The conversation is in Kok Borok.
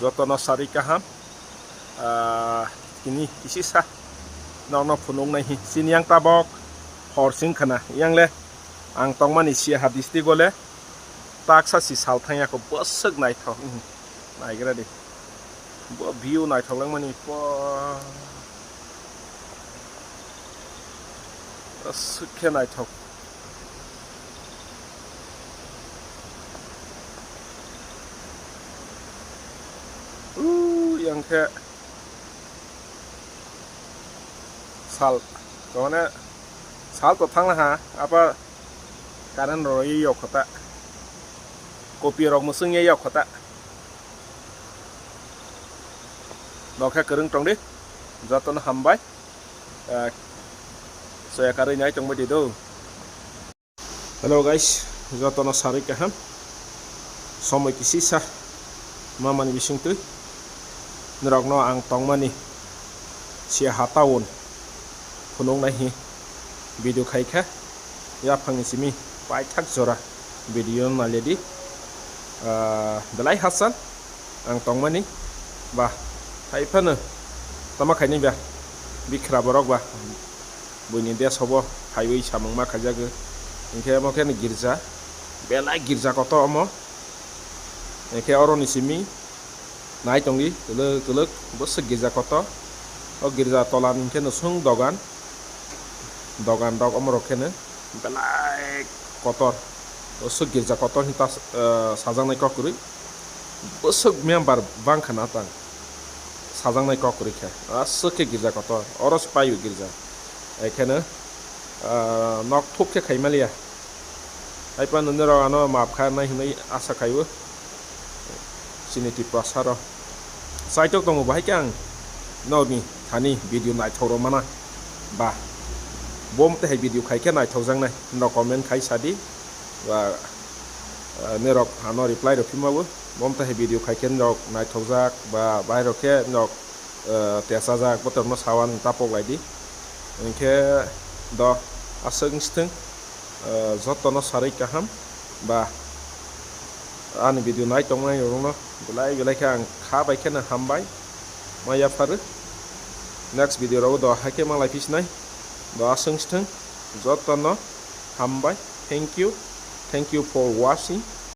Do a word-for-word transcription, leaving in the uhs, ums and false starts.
Jotono sarwi kaham. Ah, tini kisisa nokno phunuknai hi. Chini yang tabok hor sing khna. Yang le ang tongmani Siaha district o le taksa si sal thangya kho, bwswk naithok. Naigra di. Bo view naithok langmani. Bo aswk khe naithok. Uu, yang khe sal, mane sal to thangla ha, apa current rw yok khota, kopi rok mwswng ye yok khota. Nokha kwrwng tong di, jotono hambai. Ah, soya karwi nai tongbai di do. Hello guys, jotono sarwi kaham. Somoi kisisa mamani bisingtwi norokno ang tongmani Siaha town phunuknai hi video khaikha. Yaphangni simi paithak jora video nailedi. Ah, belai hachal ang tongmani ba, hai phano tama khaini ba, bikhra borok ba, buini desh hobo phaiwi samung ma khaijago. Hinkhe omo khe girja, belai girja kotor omo. Hinkhe oroni simi nai tongdi twlwk twlwk, bwswk girja kotor. O girja tola ni hinkhe nwswng dogan, dogan rok omo rok kheno belai kotor. Bwswk girja kotor hinta, eh, sajaknai kok kwrwi. Bwswk member bangkha na tang sajaknai kok kwrwi khe. Aswk khe girja kotor. Oro se paio girja. Ekheno, ah, nok thuk khe khaimaliya. Haiphano norok ano maap kha nai hinwi asa khaiwi. Chini Tiprasa rok. Saitok tongo bahai khe ang nokni thani video naithok rw mana. Ba. Bom tei hai video khai khe naithok jaknai. Norok comment khai sadi. Ba, ah, norok ano reply rw phima bo. Bom tei hai video khai khe norok naithok jak ba bahai rok khe norok eh, tesajak, botorno sawan tapok laidi. Hinkhe do aswk wngsi thung, eh, jotono sarwi kaham ba ani video nai tongnai rokno belai belai khe ang kha bai kheno hambai ma yapharu. Next video rogo do hai khe malai phisnai. Do aswk wngsi thung, jotono hambai. Thank you. Thank you for watching.